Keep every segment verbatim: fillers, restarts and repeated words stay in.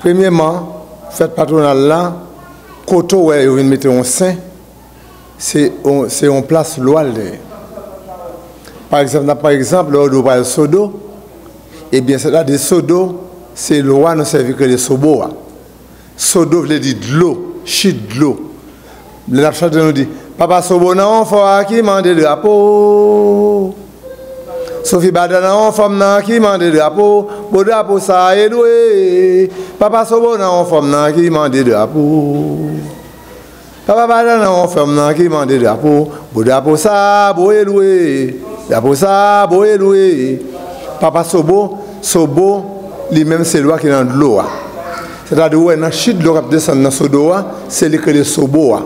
Premyèman, fèt patwonal la, kote w wè yo vin mete yon sen, se yon, se yon plas lwa l ye. Pa egzanp, n ap pran egzanp, lè yo di w pral Sodo, ebyen, sètadi Sodo, se lwa nou sèvi k rele Sobo a. Sodo vle di dlo, chit dlo. Lè n ap chante, nou di, Papa Sobo nan yon fò a ki mande drapo. Sofi Bada nan yon fòm nan ki mande drapo. Bo drapo sa e dwe. Papa Sobo nan yon fòm nan ki mande drapo. Papa Bada nan yon fòm nan ki mande drapo. Bo drapo sa, bo e dwe. Drapo sa, bo e dwe. Papa Sobo, Sobo, li menm se lwa ki nan dlo a. Sètadi, ou wè nan chit dlo k ap desann nan Sodo a, se li k rele Sobo a,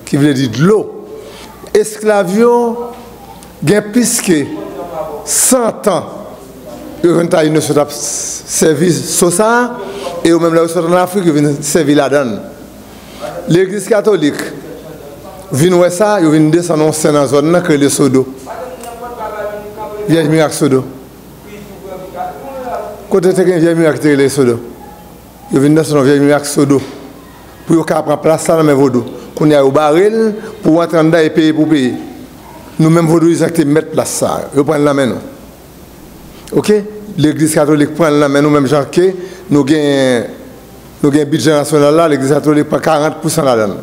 ki vle di dlo. Esklav yo gen plis ke san tan yo jwenn Tayino sot ap sèvi so sa a, e yo menm lè yo sot ann Afrik, yo vin sèvi ladan l. Legliz katolik vin wè sa, yo vin desann yon sen nan zòn nan k rele Sodo. Vyèj Mirak Sodo. Kote te gen Vyèj Mirak ki te rele Sodo? Yo vin desann yon Vyèj Mirak Sodo pou yo ka pran plas la nan men vodou. Kounye a yo bare l pou w antre anndan e peye pou w peye. Nou menm vodouyizan ki te mèt plas sa, yo pran l nan men nou. Oke? Legliz katolik pran l nan men nou menm jan ke nou gen, nou gen bidjè nasyonal la, legliz katolik pran karant pousan ladan l.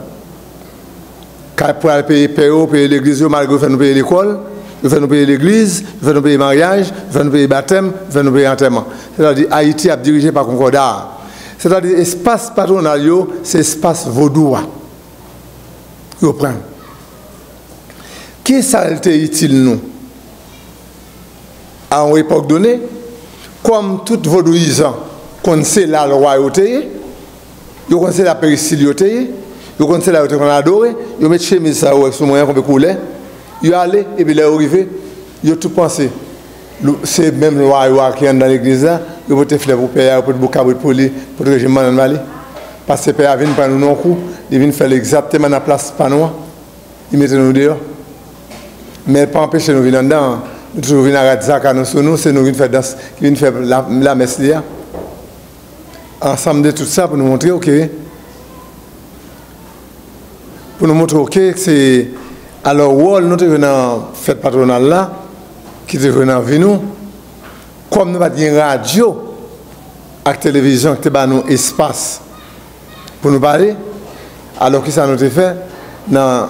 Kay pral peye pè yo, peye legliz yo, malgre yo fè nou peye lekòl, yo fè nou peye legliz, yo fè nou peye maryaj, yo fè nou peye batèm, yo fè nou peye antèman. Sètadi Ayiti ap dirije pa konkòda a. Sètadi espas patwonal yo, se espas vodou a. Yo pran. Kisa l te itil nou? A yon epòk done, kòm tout vodouyizan konn se la lwa yo te ye, yo konn se la peristil yo te ye, yo konn se la yo te konn adore, yo met chemiz sa yo wè sou mwen an konbe koulè, yo ale, epi lè yo rive, yo tou panse se menm lwa yo a ki anndan legliz la, yo pote flè pou pè a, yo pote bout kabrit pou li, pote rejim bannann ba li. Pastè pè a vin pran nou nan yon kou, li vin fè l egzakteman nan plas pa nou an. Li mete nou deyò. Men l pa anpeche nou vin anndan an. Nou toujou vin a rad zaka nou sou nou, se nou ki vin fè dans, ki vin fè la, lamès li a. Ansanm de tout sa pou nou montre w ke, pou nou montre w ke se, alò, wòl nou te jwe nan fèt patwonal la, ki te jwe nan vi nou, kòm nou pa t gen radyo ak televizyon ki te ba nou espas pou nou pale, alò, kisa nou te fè nan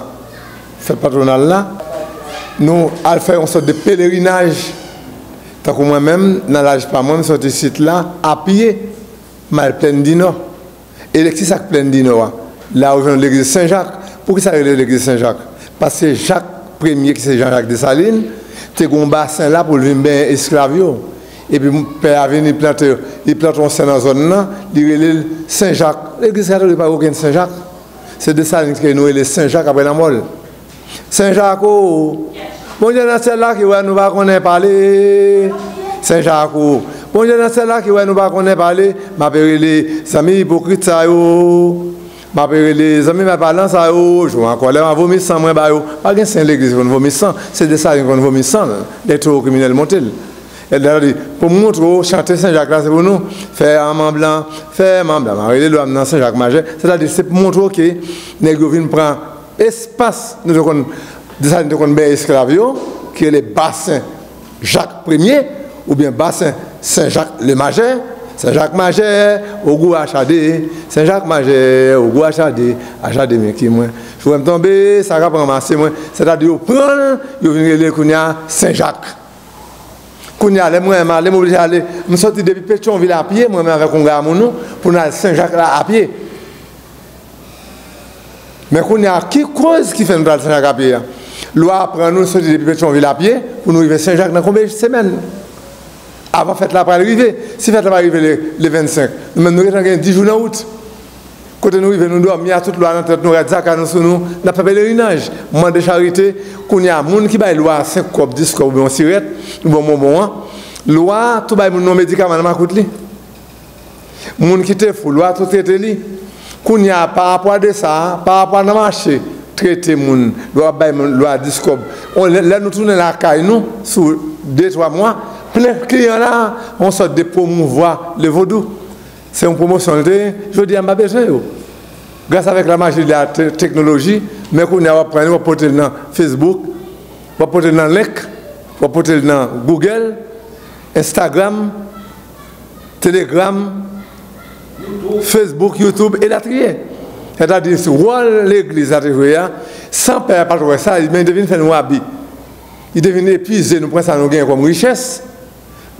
fèt patwonal la? Nou al fè yon sòt de pelerinaj. Tankou mwen menm, nan laj pa mwen, m soti sit la, apye, m al Plèn di Nò. E kisa k Plèn di Nò a? La ou jwenn legliz Sen Jak. Poukisa yo rele legliz Sen Jak? Paske Jak Premye, ki se Jan Jak Desalin, te gen yon basen la pou l vin benyen esklav yo. Epi pè a vin, li plante, li plante yon sen nan zòn nan, li rele l Sen Jak. Legliz katolik pa gen okenn Sen Jak. Se Desalin ki fè nou rele Sen Jak apre lanmò l. Sen Jak o, Bondye nan syèl la ki wè nou pa konnen pale. Sen Jak o, Bondye nan syèl la ki wè nou pa konnen pale. M ape rele zanmi ipokrit sa yo. M ape rele zanmi malpalan sa yo. Jou ankò lè m a vomi san mwen ba yo. Pa gen sen legliz ki konn vomi san. Se Desalin ki konn vomi san lè towo kriminèl monte l. Sètadi, pou m montre w, chante Sen Jak la, se pou nou. Fè manman blan, fè manman blan. M a rele lwa m nan Sen Jak Majè. Sètadi, se pou montre w ke nèg yo vin pran espas nou te konn, Desalin te konn bay esklav yo, ki rele Basen Jak Premye, oubyen Basen Sen Jak le Majè, Sen Jak Majè, ogou achade, Sen Jak Majè, ogou achade, achade men ki mwen. Jou wè m tonbe, sa k ap ranmase mwen. Sètadi, yo pran l, yo vin rele l kounye a Sen Jak. Kounye a, lè mwen menm ale, m oblije ale. M soti depi Petyonvil apye, mwen menm avèk yon granmoun nou, pou n al Sen Jak la apye. Men kounye a, ki koz ki fè nou t al Sen Jak apye a? Lwa a pran nou soti depi Petyonvil apye, pou nou rive Sen Jak nan konbyen semèn? Avan fèt la pral rive. Si fèt la pa rive le, le vennsenk, nou menm nou gentan gen dis jou nan wout. Kote nou rive, nou dòmi a tout lwa nan tèt nou, rad zaka nou sou nou, n ap fè pelerinaj, mande charite. Kounye a, moun ki bay lwa a senk kòb, dis kòb oubyen yon sirèt, oubyen yon bonbon an, lwa a tou bay moun nan yon medikaman nan makout li. Moun ki te fou, lwa a tou trete li. Kounye a, parapò a de sa, parapò a nan mache, trete moun, lwa a bay moun, lwa a dis kòb. On, lè, lè nou tounen lakay nou, sou de, twa mwa, plen kliyan la, yon sòt de pwomouvwa le vodou. Se yon pwomosyon l te ye. Jodi a, m pa bezwen yo. Gras avèk la maji de la te- teknoloji, men kounye a w ap pran li, w ap pote l nan Facebook, w ap pote l nan Link, w ap pote l nan Google, Instagram, Telegram, Facebook, YouTube, elatriye. Sètadi, wòl legliz la te jwe a, san pè a pa t wè sa, men li te vin fè nou abi. Li te vin epize nou, pran sa nou genyen kòm richès,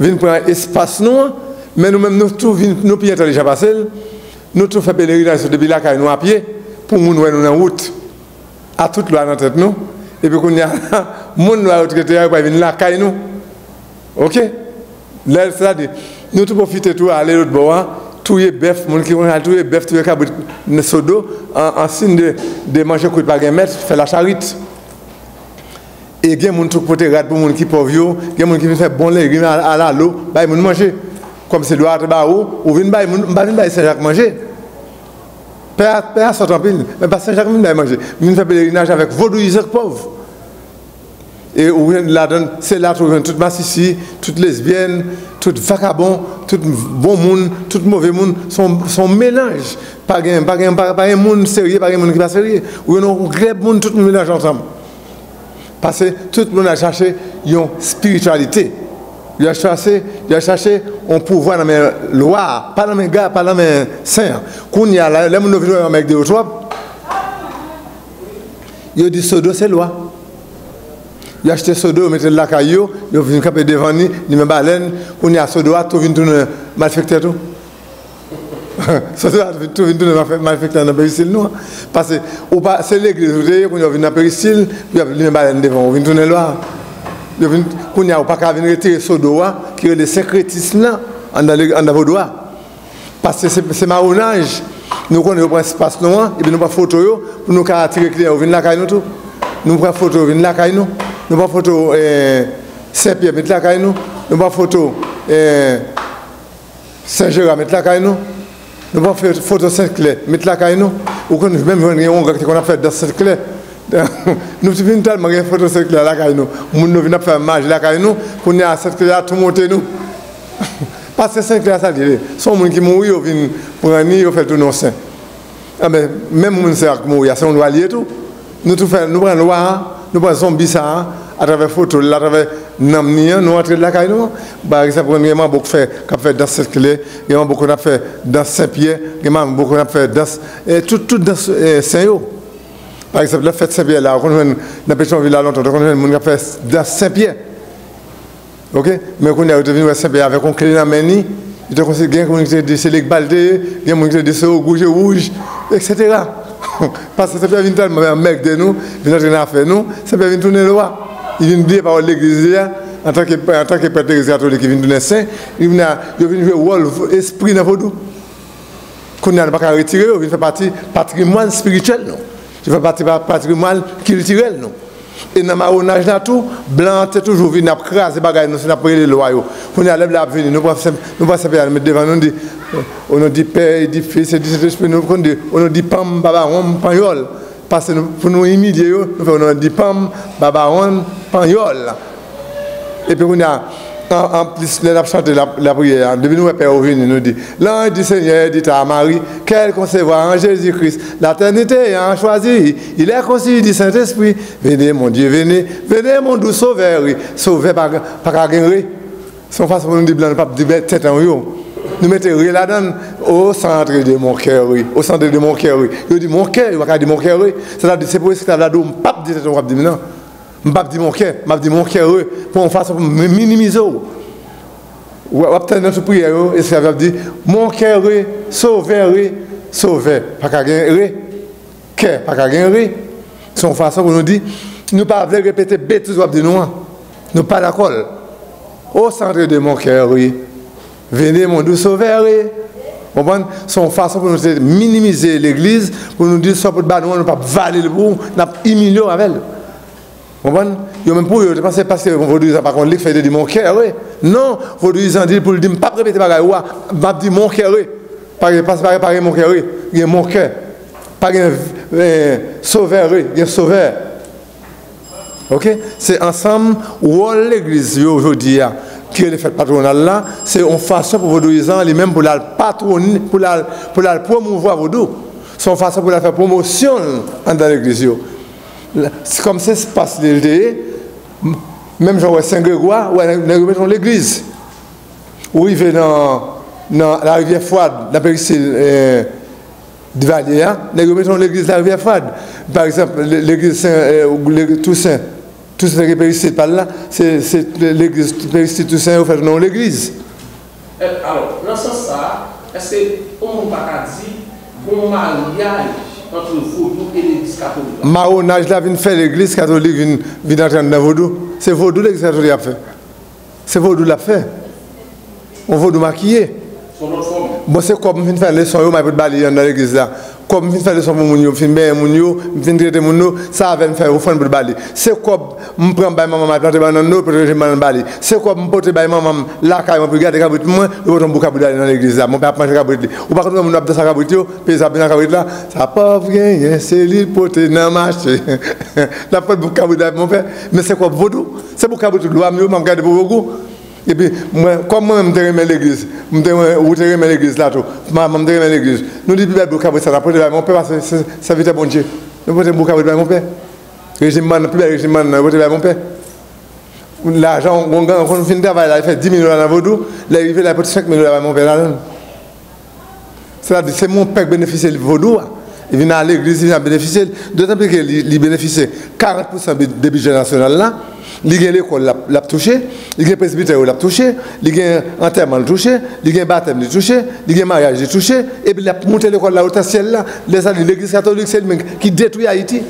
vin pran espas nou an, men nou menm nou tou vin, nou pi entèlijan pase l, nou tou fè pelerinaj sou depi lakay nou a pye, pou moun wè nou nan wout, a tout lwa nan tèt nou, epi kounye a, moun lwa yo trete a, yo pral vin lakay nou. Oke? Lè, sètadi, nou tou pwofite tou ale lòt bò a, touye bèf, moun ki konn al touye bèf, touye kabrit, sodo, an, an siy de, de manje kwit pa gen mèt, fè lacharit. E gen moun tou k pote rad pou moun ki pòv yo, gen moun ki vin fè bon legim a- alalo, bay moun manje. Kòm se dwa a te ba ou, ou vin bay moun, m pa vin bay Sen Jak manje. Pè a, pè a sòt anpil, men pa Sen Jak m vin bay manje. M vin fè pelerinaj avèk vodouyizan k pòv. E ou jwenn ladan, se la tou ou jwenn tout masisi, tout lesbyèn, tout vakabon, tout bon moun, tout move moun, se yon, se yon melanj. Pa gen, pa gen, pa, pa gen moun serye, pa gen moun ki pa serye. Ou jwenn yon glèb moun, tout moun melanje ansanm. Paske tout moun al chache yon espirityalite. Yo al chache, yo al chache yon pouvwa nan men lwa a, pa nan men ga, pa nan men sen an. Kounye a la, lè moun yo vin wè yo anmègde yo twòp, yo di Sodo se lwa. Yo achte Sodo, yo mete l lakay yo, yo vin kanpe devan li, li men balèn. Kounye a Sodo a tou vin tounen malfektè tou. Sodo a tou vin tounen malfe- malfektè nan peristil nou an. Paske ou pa, se legliz ou te ye, kounye a ou vin nan peristil, pou y ap limen balèn devan ou, ou vin tounen lwa. Yo vin, kounye a ou pa ka vin retire Sodo a, ki rele senkretism nan, anndan le- anndan vodou a. Paske se, se mawonaj. Nou konnen yo pran espas nou an, epi nou pran foto yo, pou nou ka atire kliyan yo vin lakay nou tou. Nou pran foto yo vin lakay nou. Nou pran foto, eh, Sen Pyè met lakay nou. Nou pran foto, eh, Sen Jera met lakay nou. Nou pran fo- foto Sent Klè met lakay nou. Ou konn menm jwenn gen yon gang ki konn ap fè dans Sent Klè. Nou vin tèlman gen foto Sent Klè lakay nou. Moun yo vin ap fè maji lakay nou. Kounye a Sent Klè a tou monte nou. Paske Sent Klè a sa l ye. Se yon moun ki mouri, yo vin pran li, yo fè l tounen yon sen. Anben, menm moun sa a k mouri a, se yon lwa li ye tou. Nou tou fè, nou pran lwa a, nou pran zonbi sa a, atravè foto l, atravè nanm li an, nou antre lakay nou an. Pa egzanp, gen manbo k fè, k ap fè dans Sent Klè, gen manbo konn ap fè dans Sen Pyè, gen manbo konn ap fè dans, eh, tout, tout dans, eh, sen yo. Pa egzanp, lè fèt Sen Pyè la, ou konn jwenn nan Petyonvil la lontan, ou konn jwenn moun k ap fè dans Sen Pyè. Oke? Men kounye a, yo te vin wè Sen Pyè avèk yon kle nan men li. Yo te konsi gen moun ki te di se Legba l te ye, gen moun ki te di se Ogou je wouj, etsetera. Paske Sen Pyè vin tèlman anmègde nou, vin antre nan afè nou, Sen Pyè vin tounen lwa. Li vin bliye pawòl legliz li a, antanke, antanke prèt legliz katolik, li vin tounen sen, li vin a, yo vin jwe wòl espri nan vodou. Kounye a, nou pa ka retire yo, vin fè pati patrimwàn espirityèl nou. Yo fè pati pa- patrimwàn kiltirèl nou. E nan mawonaj la tou, blan an te toujou vin ap kraze bagay nou, se n ap rele lwa yo. Kounye a, lè blan ap vini, nou pran Sen- nou pran Sen Pyè a, nou met devan nou, nou di, o non di Pè e di Fis e di Sentespri, nou konn di, o non di Panm, Babawonm, Panyòl. Paske nou, pou nou imilye yo, nou fè o non di Panm, Babawonm, Panyòl. Epi kounye a, an, anplis, lè n ap chante la, lapriyè a, depi nou wè Pè yo vini, nou di, L'ange du Seigneur dit à Marie qu'elle concevra en Jésus-Christ. L'Éternité ayant choisi, il est conçu du Saint-Esprit. Venez, mon Dieu, venez. Venez, mon doux Sauveur. Wi, Sovè pa, pa ka gen re. Se yon fason pou nou di blan, nou p ap di bè tèt an yo. Nou mete re ladan l. Au centre de mon cœur, wi. Au centre de mon cœur, wi. Yo di mon kè, yo pa ka di mon cœur, wi. Sètadi, se pou esklav la di w, m p ap di tèt an w ap di m nan. M p ap di mon kè, m ap di mon cœur, wi. Pou yon fason pou m minimize w. W w ap tande nan tout priyè yo, esklav yo ap di, mon cœur, wi, Sovè, wi, Sovè. Pa ka gen re. Kè pa ka gen re. Se yon fason pou nou di, nou pa vle repete betiz w ap di nou an. Nou pa dakò l. Au centre de mon cœur, wi. Venez, mon doux Sauveur, wi. Konprann? Se yon fason pou nou te minimize legliz, pou nou di sa w pot ba nou an, nou p ap vale l pou ou, n ap imilye w avè l. Konprann? Yo menm pou yo, yo te panse paske vodouyizan pa konn li k fè yo te di mon cœur, wi. Non, vodouyizan di l pou l di m p ap repete bagay ou a, m ap di mon cœur, wi. Pa gen, pa, pa, pa gen mon cœur, wi. Gen mon cœur. Pa gen, eh, Sauveur, wi. Gen Sovè. Oke? Se ansanm wòl legliz yo jodi a. ki rele fèt patwonal la, se yon fason pou vodouyizan an li menm pou l al patwone, pou l al, pou l al pwomouvwa vodou. Se yon fason pou l al fè pwomosyon l anndan legliz yo. Kòm se espas li te ye, menm jan w wè Sen Gregwa, w wè nèg yo mete yon legliz. Ou rive nan, nan Larivyè Fwad, nan peristil eh, Divalye a, nèg yo mete yon legliz Larivyè Fwad. Pa egzanp, le- legliz Sen, eh, legliz Tousen, Tousen te gen peristil pa l la, se se legliz peristil Tousen yo fè tounen yon legliz. Alò, nan sans sa a, èske yon moun pa ka di gon maryaj ant vodou e legliz katolik la? Mawonaj la vin fè legliz katolik vin vin antre anndan vodou. Se vodou legliz katolik ap fè. Se vodou l ap fè. Yon vodou makiye. Bon, se kòb m fin fè leson yo, m al pote ba li anndan legliz la. Kòb m fin fè leson pou moun yo, m fin benyen moun yo, m fin trete moun yo, sa avè l m fè ofrann pote ba li. Se kòb m pran bay manman m al plante bannann yo, pote rejim bannann ba li. Se kòb m pote bay manman m lakay mwen pou l gade kabrit mwen, yo pote yon bouk kabrit ba li nan legliz la. Monpè ap manje kabrit li. Ou pa konn wè moun yo ap danse ak kabrit yo, peyizan ap vin ak kabrit la, sa pòv genyen, se li l pote nan mache. L ap pran bouk kabrit la, monpè, men se kòb vodou. Se bouk kabrit lwa m yo, m ap gade pou vodou. Epi mwen, kòm mwen menm m te renmen legliz, m te renmen, ou te renmen legliz la tou, manman m te renmen legliz. Nou di pi bèl bouk kabrit sa n ap pote bay monpè paske se sèvitè Bondye. Nou pote bouk kabrit bay monpè. Rejim bannann, pi bèl rejim bannann yo pote bay monpè. Lajan, yon gang konn fin travay la, li fè dis mil dola nan vodou, lè l rive la, li pote senk mil dola bay monpè ladan l. Sètadi, se monpè k benefisye vodou a. Li vin nan legliz, li vin ap benefisye l. Dotanplis ke li, li benefisye karant pousan de bidjè nasyonal la. Li gen lekòl l ap, l ap touche, li gen presbitè yo l ap touche, li gen antèman l touche, li gen batèm li touche, li gen maryaj li touche, epi l ap moute lekòl la otan syèl la. Lè sa di legliz katolik se li menm ki detwi Ayiti.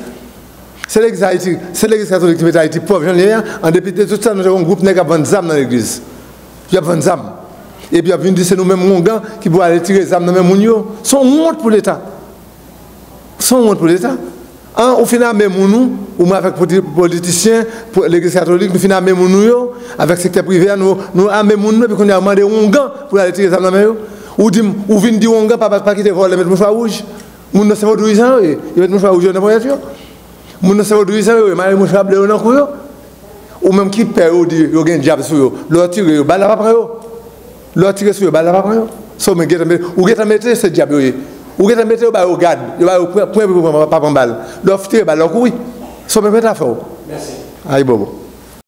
Se legliz Ayiti, se legliz katolik ki mete Ayiti pòv jan l ye a. An depi de tout sa, nou te gen yon gwoup nèg k ap vann zam nan legliz. Y ap vann zam. Epi y ap vin di se nou menm oungan ki pou al retire zam nan men moun yo. Se yon wont pou Leta. Se yon wont pou Leta. An, ou fin ame moun ou, ou menm avèk politisyen, legliz katolik, nou fin ame moun nou yo, avèk sektè prive a, nou, nou ame moun nou, epi kounye a ou mande oungan pou al retire zam nan men yo. Ou di m, ou vin di oungan pa, pa kite vòlè met mouchwa wouj. Moun nan se vodouyizan yo ye. Yo met mouchwa wouj yo nan ponyèt yo. Moun nan se vodouyizan yo ye, mare mouchwa ble yo nan kou yo. Ou menm ki pè yo di yo gen dyab sou yo. Lè w tire yo, bal la pa pran yo. Lè w tire sou yo, bal la pa pran yo. Se w menm gentan mete, ou gentan mete se dyab yo ye. Ou gentan mete yo ba yo gad, yo ba yo pwen pwen pou pran pa pran bal. Lè w tire bal la w kouri. Se w menm mete afè w. Ayibobo.